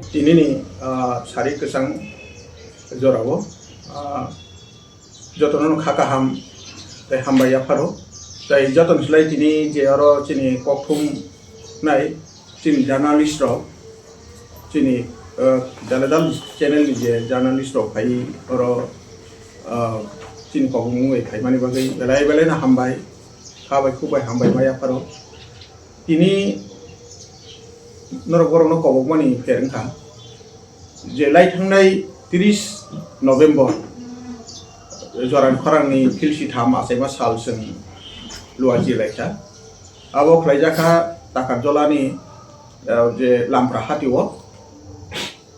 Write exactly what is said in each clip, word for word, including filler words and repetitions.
Tinini, ah, sari kwchang jorao, ah, jotono kha kaham tei hambai yapharo. Tei jotono slai tini je oro chini kokthum nai chini journalist rok, chini, ah, Dale Dal channel ni je journalist rok phai oro, ah, chini kokmung bai phaimani bagwi belai belai no hambai, kha bai khuk bai hambai ma yapharo. Tini norok borokno kobokmani pher wngkha je lai thangnai tris November jorani khorangni philsi tham achaima sal chwng luachi laikha. Abo khlaijakha Takarjolani, eh, je Lampra hatio.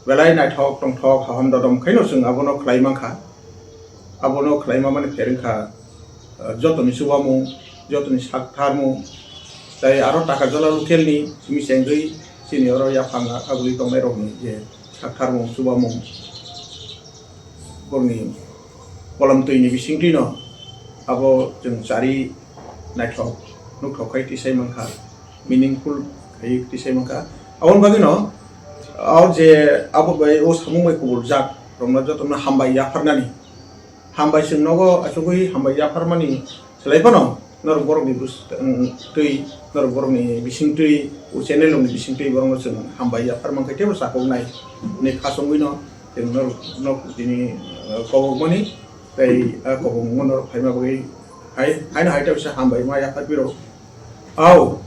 Belai naithok tongthok haham dodom khaino chwng abono khlai mankha. Abono khlai mamani pher wngkha, ah, jotoni chubamung, jotoni saktharmung, tei aro Takarjala local ni simi chengwi chini oro yaphang aguli tongnai rokni je saktharmung, chubamung, borokni kolom twi ni bisingtwi no abo chwng chari naithok nukthok khai tisai mankha, meaningful khai tisai mankha. Aboni bagwi no o je abo bai o samung bai kubul jak rokno jotono hambai yapharnani, hambai chwng nogo achugwi hambai yapharmani slai phano norok borokni bus-, twi, norok borokni bisingtwi, o channel rokni bisingtwi borokno chwng hambai yaphar mankha teibo chakoknai hinwi khachangwi no. Chwng norok nok tini, uh, kobokmani tei, uh, kobokmano norok phaima bagwi hai, haino hai ta bisa hambai ma yaphar piro. Au,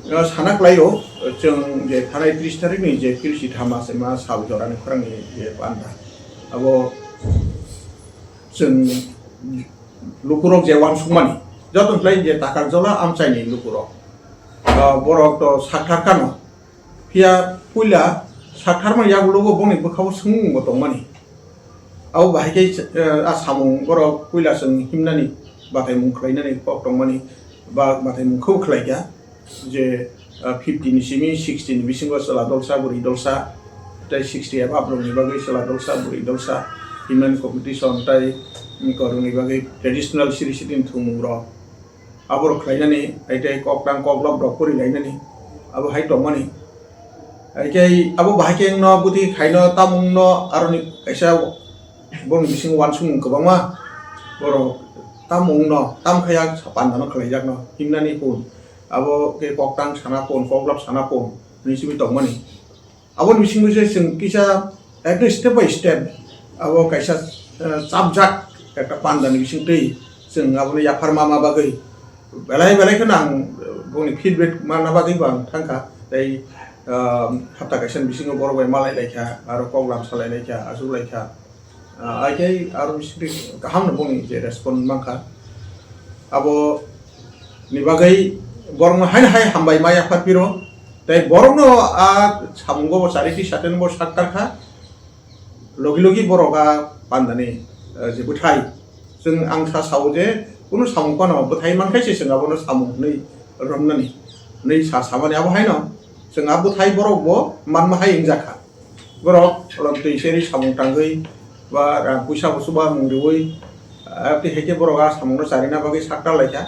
uh, sana klaio, chwng je thanai tris tarikni je philsi tham achaima sal jorani khorangni je panda. Abo chwng lukurok je uansukmani, joto khlai je Takarjala amchaini lukurok, uh, borok to sakthar kano. Phiya puila saktharmani yagulogo bongni bwkhao swngmungbo tongmani. Abo bahai khe, eh, a samung borok puila chwng himnani, bataimung khlainani kok tongmani, ba bataimung khe bo khlaikha je, ah, fifty ni simi sixty ni bisingo chwla dolsa, bwrwi dolsa, tei sixty above rokni bagwi chwla dolsa, bwrwi dolsa himnani competition, tei korokni bagwi traditional siri sitini thwngmungrok. Aborok khlainani, ai tei koktang koklop rok porilainani, abo hai tongmani. Ai khe abo bahai khe wngno bwtwi khaino tamungno aroni kaisa borokni bisingo uansukmung kwbangma. Borok tamungno, tam khaya pandano khlaijakno himnani kun. Abo khe koktang sana kun, koklop sana kun, hwnwi simi tongmani. Aboni bisingo se chwng kisa ekdom step by step abo kaisa, eh, chapjak ekta pandani bisingtwi chwng abono yaphar ma ma bagwi belai belai kheno ang, eh, boni feedback manna bagwi bo ang thangkha. Tei, ah, hapta kaisani bisingo borok bai malai laikha, aro kok lam salai laikha, achuk laikha. Ah, ai khe aro bisi kaham no boni je respond mankha. Abo ni bagwi borokno haino hai hambai ma yaphar piro. Tei borokno a samungo bo chariti sateno bo saktar kha. Logi logi borok a pandani, eh, je bwthai. Chwng ang sa sao je kunu samung phano bwthai man khai se chwng abono samung hwnwi romnani. Hwnwi sa samani abo haino chwng a bwthai borok bo manma hai wngja kha. Borok kolom twi cherwi samung tangwi ba rang puisa bo chuba mung riwi, ah, tei hai khe borok a samungno charina bagwi sakta laikha.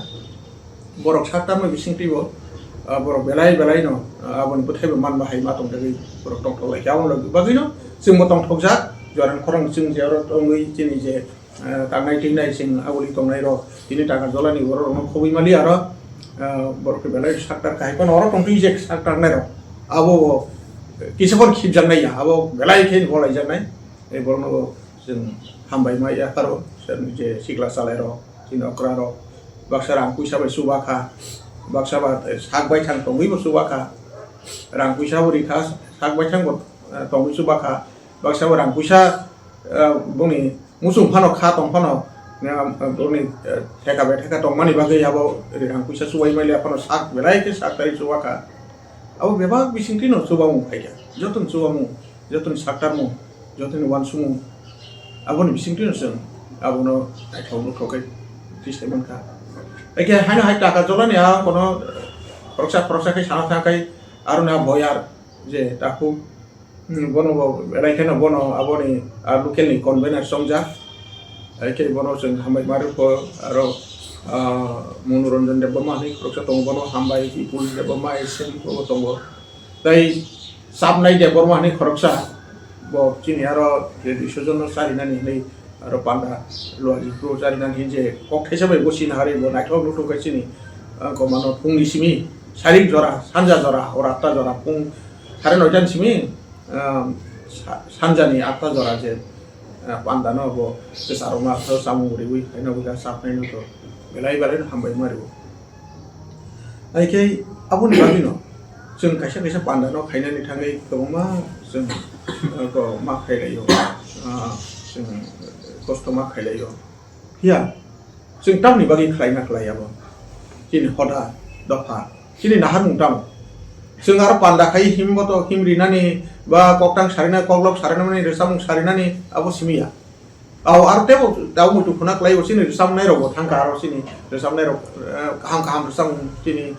Borok sakta mani bisingtwi bo, ah, borok belai belai no, ah, aboni bwthai bo manba hai ma tong jagwi borok tongthok laikha. Aboni bagwi no chwng bo tongthokjak, jorani khorang chwng je oro tongwi chini je ah, tangnai twi nai chwng aboni tongnai rok tini taka jolani borok rokno khobwi mali aro, ah, borok khe belai saktar kahai phano oro tongtwi je saktar nai rok abo bo kisa phano khibjak nai ya abo belai khe golaijak nai. Tei borok no bo chwng hambai ma ya pharo je sikla chalai rok chini okra rok baksa rang puisa bai chuba kha baksa ba sak bai thang tongwi bo chuba kha rang puisa bo rikha sak bai thang bo, ah, tongwi chuba kha baksa bo rang puisa, ah, boni muchung phano kha tong phano, ah, boni, ah, theka bai theka tongmani bagwi abo rang puisa chubai mali phano sak belai khe sak tari chuba kha. Abo bebak bisingtwi no chubamung phaikha. Jotono chubamung, jotono saktarmung, jotono uansukmung. Aboni bisingtwi no chwng abono naithok nuthok khe tisai mankha. Haikhe haino hai taka jolani a kono khoroksa khoroksa khe sana thangkhai aroni a boyar je takhuk Hmm, bono bo belai kheno bono aboni a local ni convener chongjak. Hai khe bono chwng hambai ma rwkho aro, ah, Monoranjan Debbarma hinwi khoroksa tongo bono hambai Vipul Debbarma S M bo tongo. Tei Chapnai Debbarma hinwi khoroksa, bo chini aro duiso jono charinani hinwi aro panda Luaji Pro charinani hinwi je kok thaisa bai bo chini hari bo naithok nuthok khe chini, ah, komano phungni simi sarik jora, sanja jora, hor atta jora, phung sare noita ni simi, ah, sa-, sanjani atta jora je, ah, pandano bo kwcharokno atta chamung riwi khaina bo chapnaino to belai belai hambai ma rwo. Hai khe aboni bagwino chwng kaisa kaisa panda no khainani thangwi kwbangma chwng, uh, ko ma khailai o, uh, chwng kosto ma khailai o. Phiya chwng tamni bagwi khlaina khlai abo? Chini hoda dopha, chini naharmung tamo? Chwng aro panda khai himbo to him rinani ba koktang sarina, koklop sarinani, rwchapmung sarinani abo simi ya. Au, aro tebo tau muitu khuna khlai o chini rwchapnai rok bo thangkha, aro chini rwchapnai rok, eh, kaham kaham rwchapmung chini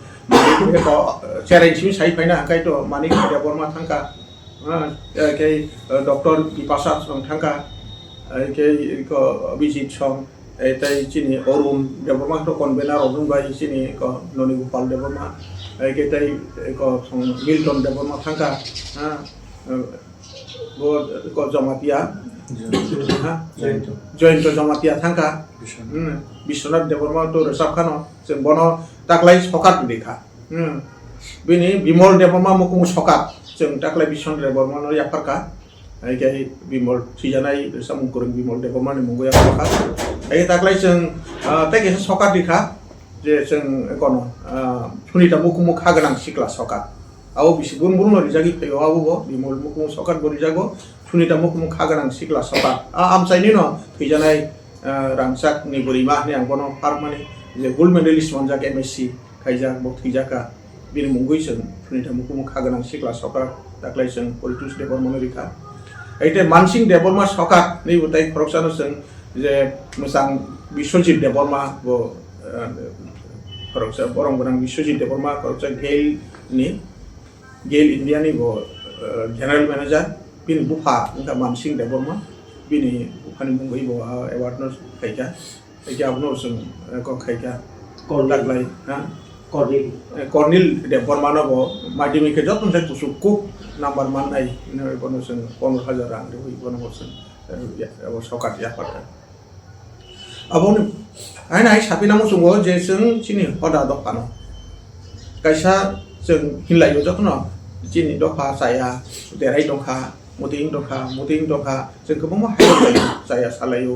eko, eh, chereng simi sai phaina hwnkhe to Manik Debbarma thangkha, eh, eh, khe, eh, Doctor Bipasha song thangkha, eh, khe eko Abhijit song, eh, tei chini Arun Debbarma to convener rok wngbai chini eko Noni Gopal Debbarma, eh, khe tei eko song Milton Debbarma thangkha, eh, eh, Bo ko Jamatia. Jamatia. Ha? Joyonto. Joyonto Jamatia thangkha. Biswanath. Hmm. Biswanath Debbarma to rwchap khano. Chwng bono taklai sokat rikha. Hmm. Bini Bimol Debbarma mukumu sokat. Chwng taklai Biswanath Debbarma no yapharkha. Hai khe Bimol thijanai rwchapmung kwrwng Bimol Debbarma ni mungo yapharkha. Hai khe taklai chwng, ah, tei kaisa sokat rikha. Je chwng kono, ah, Sunita mukumu kha gwnang sikla sokat. Abo bisi bun bun no rijagwi phaio, abo bo Bimol mukumu sokat bo rijago, Sunita mukumu kha gwnang sikla sokat. A amchaini no thwijanai, ah, rangchak ni bwrwi ma hinwi ang bono pharmani je gold medalist manjak M S C khaijak, bo thwijak kha. Bini mungwi chwng Sunita mukumu kha gwnang sikla sokat, taklai chwng Politus Debbarma no rikha. Aite Mansing Debbarma sokat ni bo tai khoroksa no chwng je mwchang Biswajit Debbarma bo, eh, khoroksa borong gwnang Biswajit Debbarma khoroksa Gail ni, Gail India ni bo, eh, general manager, bini bupha wngkha Mansing Debbarma, bini buphani mungwi bo, ah, award no khaikha, khaikha abono chwng, eh, kok khaikha. Cornell. Taklai, ha? Cornell. Eh, Cornell Debbarma no bo madhyamik khe joto sai kuchuk kuk number mannai, bono chwng pondro hajar rang riwi bono bo chwng, eh, ya, abo sokat yapharkha. Aboni, haino hai sapina muchungo je chwng chini hoda dophano. Kaisa chwng hinlaio jotono chini dopha chaya derai tongkha, muting tongkha, muting tongkha, chwng kwbangma hai tonglaio, chaya salaio,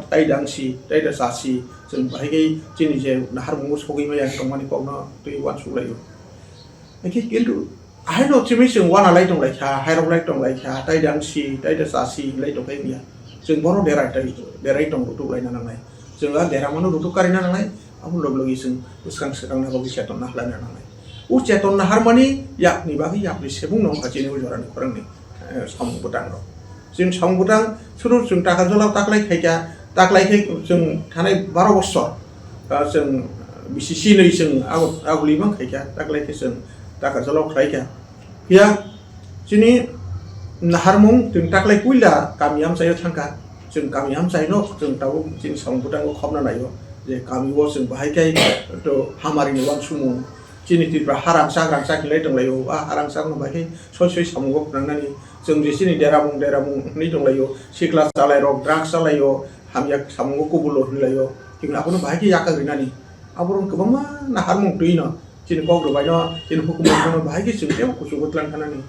tai dangsi, tai da chasi, chwng bahai khe chini je naharmungo sogwi maya tongmani kokno twi uansuklaio. Hakhe kintu haino chimi chwng uanalai tonglaikha, hairok lai tonglaikha, tai dangsi, tai da chasi hinlai tongkha wngya. Chwng bono derai tai, derai tong rutuk laina nangnai. Chwng a deramano rutuk karina nangnai, abo log logi chwng bwskang swkangna bagwi chetonna khlaina nangnai. O chetonna harmani yakni bagwi yakni sebung no wngkha chini o jorani khorangni, eh, samung bwtang rok. Chwng samung bwtang suru chwng taka jolao taklai khaikha, taklai khe chwng thanai baro bosor, ah, chwng bisi sinwi chwng abo, aboni mang khaikha, taklai khe chwng taka jolao khlaikha. Phiya chini naharmung chwng taklai puila kami amchaio thangkha. Chwng kami amchaino chwng tabuk chini samung bwtango khopna naio je kamio chwng bahai khe to hamarini uansukmung. Chini Tripura harangchak rangchak hinlai tonglaio, a harangchakno bahai khe soi soi samungo phwnangnani. Chwng je chini deramung deramung hinwi tonglaio, sikla chalairok, drugs chalaio, hamya samungo kubulo hinlaio. Chwng abono bahai khe yakak rinani. Aborok kwbangma naharmung twino chini kok rwbaino, chini hukumu rwbaino bahai khe chwng teibo kuchugo tlang khanani.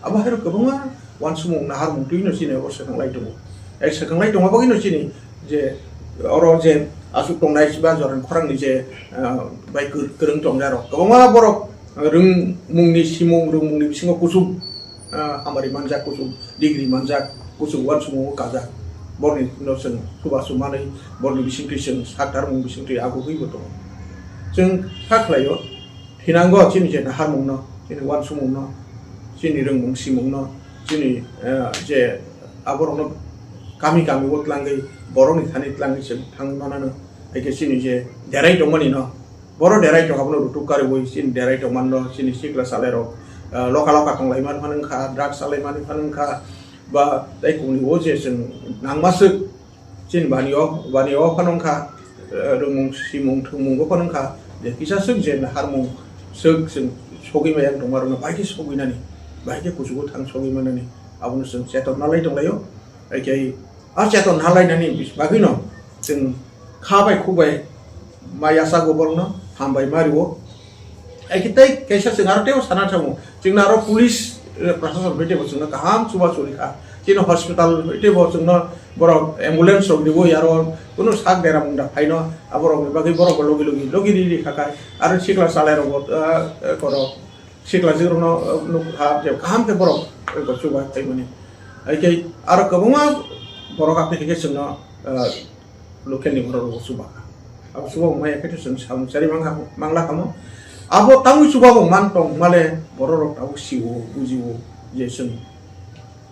Abo haino kwbangma uansukmung naharmung twino chini abo swkanglai tongo. Hai swkanglai tongma bagwino chini je oro je aswk tongnai ba jorani khorangni je, ah, bai kwr-, kwrwng tongnairok kwbangma borok rwngmungni simung rwngmungni bisingo kuchuk, ah, hamari manjak, kuchuk degree manjak, kuchuk uansukmungo kajak. Borni no chwng chubachu manwi, borni bisingtwi chwng saktarmung bisingtwi aguhwibo tongo. Chwng kha khlaio, thinango chini je naharmungno, chini uansukmungno, chini rwngmung simungno, chini, eh, je aborokno kami kami o tlangwi, borokni thani tlangwi chwng thangwi manano. Hai khe chini je derai tongmani no, boro derai tong abono rutuk karwi chini derai tongmano, chini sikla chalairok, eh, loka loka tonglai man phano wngkha, drugs chalai man phano wngkha, ba tei kungni o je chwng nangmaswk chini bani o, bani o phano wngkha, eh, rwngmung simung thwngmung bo phano wngkha, je kisa swk je naharmung swk chwng sogwi maya tongma rokno bai khe sogwinani. bahai khe kuchugo thang sogwi manani, abono chwng cheton nalai tonglaio. Hai khe a cheton nalainani bagwino chwng kha bai khuk bai ma yachago borokno, hambai ma rio. Hai khe tei kaisa chwng aro teibo sana thango, chwngno aro police, eh, prashason bai teibo chwngno kaham chubachu rikha. Chini hospital bai teibo chwngno borok ambulance rok riwi aro kunu sak dera munda phaino aborokni bagwi borokbo logi logi logi ri ri kha kha. Aro sikla chalairokbo, eh, eh, korok sikla jigrokno, eh, nukha je kaham khe borok, eh, chuba phaimani. Hai khe aro kwbangma borok apni khe chwngno, eh, local ni borok rok chuba kha. Abo chuba wngmaya khe to chwng samung chari mangkha, mangla kamo. Abo tangwi chuba bo man tong male borok rok tabuk sio, bujio je chwng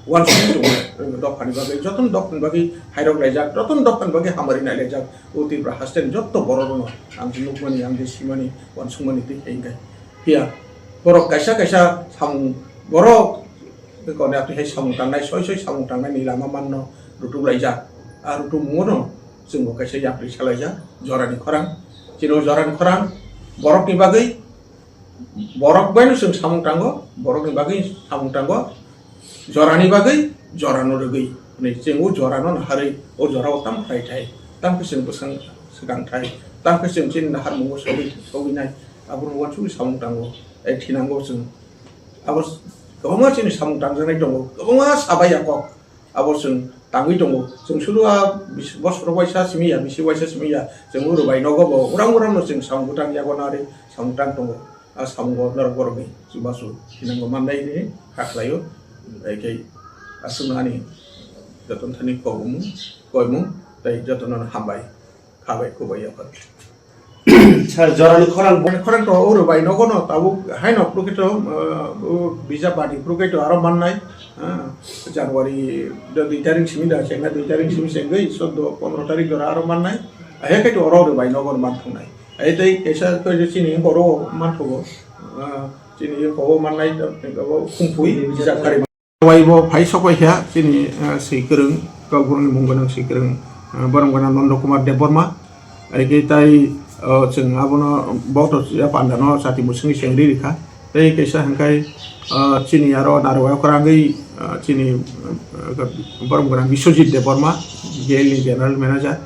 uansuk tongo, dophani bagwi, jotono dophani bagwi hairok laijak, jotono dophani bagwi hamari nai laijak. O Tripura haste ni jotto borok rokno ang je nukmani, ang je simani, uansukmani twi khe hwnkhe. Phiya borok kaisa kaisa samung borok kone atwi hai samung tangnai, soi soi samung tangnai ni lama manno rutuk laijak. A rutuk mungono chwngbo kaisa yapri salaijak, jorani khorang. Chini o jorani khorang borokni bagwi, borok baino chwng samung tango, borokni bagwi samung tango, jorani bagwi jorano rwgwi. Hwnwi chwng o jorano naharwi o jorao tam khlai thai, tam khe chwng bwswng swkang thai, tam khe chwng chini naharmungo sogwi, sogwinai, abono uansugwi samung tango, tei thinango chwng. Abo kwbangma chini samung tangjaknai tongo, kwbangma sabai ya kok. Abo chwng tangwi tongo. Chwng sudu a bis-, bosor waisa simi ya, bisi waisa simi ya. Chwng uro bai nogo bo uram uram no chwng samung bwtang yago nari samung tang tongo. A samungo norok borok ni chubachu thinango mannai ni kha khlaio. Hai khe aswkno ani jotono thani kobomung, koimung tei jotono hambai. Khabai kubai yaphar. Sir, jorani khorang bo- Khorang to oro bai nogo no tabuk haino pruketo, uh, o bijap badi pruketo aro mannai, uh, January do dui tarik simi da chengna dui tarik simi chengwi soddo pondro tarik jora aro mannai. Ahe khe to oro bai nogo man thungnai. Ai tei kaisa to je chini oro man thugo, uh, chini oro mannai to abo khumpui bijap kari. Waibo phai sok bai kha chini, eh, swi kwrwng, Kokborokni mung gwnang swi kwrwng, eh, borok gwnang Nondo Kumar Debbarma. Hai khe tai, oh, chwng abono bo to ya panda no chati mwswngwi chengri rikha. Tei kaisa hwnkhe, ah, chini aro narwai kwrwngwi, ah, chini, ah, borok gwnang Biswajit Debbarma, G L ni General Manager.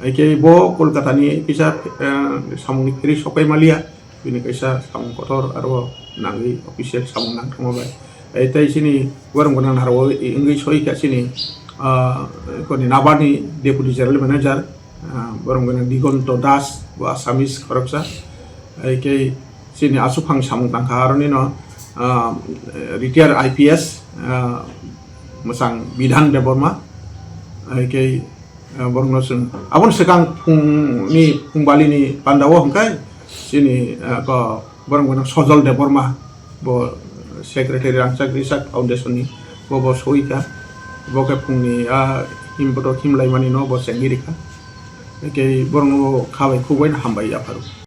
Hai khe bo Kolkata ni kisa, eh, samungni phiri sopai maliya. Bini kaisa samung kotor aro nangwi official samung nang thangma bai. Ai tei chini borok gwnang narwo wngwi soi kha chini, ah, koni NABARD ni Deputy General Manager, ah, borok gwnang Digonto Das, bo Assamese khoroksa. Ai khe chini aswk phang samung tangkha aroni no, ah, retired I P S, ah, mwchang Bidhan Debbarma. Ai khe, ah, borokno chwng aboni swkang phungni phungbalini pandao hwnkhe chini, ah, ko borok gwnang Sojol Debbarma, bo Secretary Rangchak Risak Foundation ni, bo, bo soi kha, bo khe phungni, ah, him bodo him laimani no bo chengwi rikha, tei borokno kha bai khuk bai no hambai yapharo.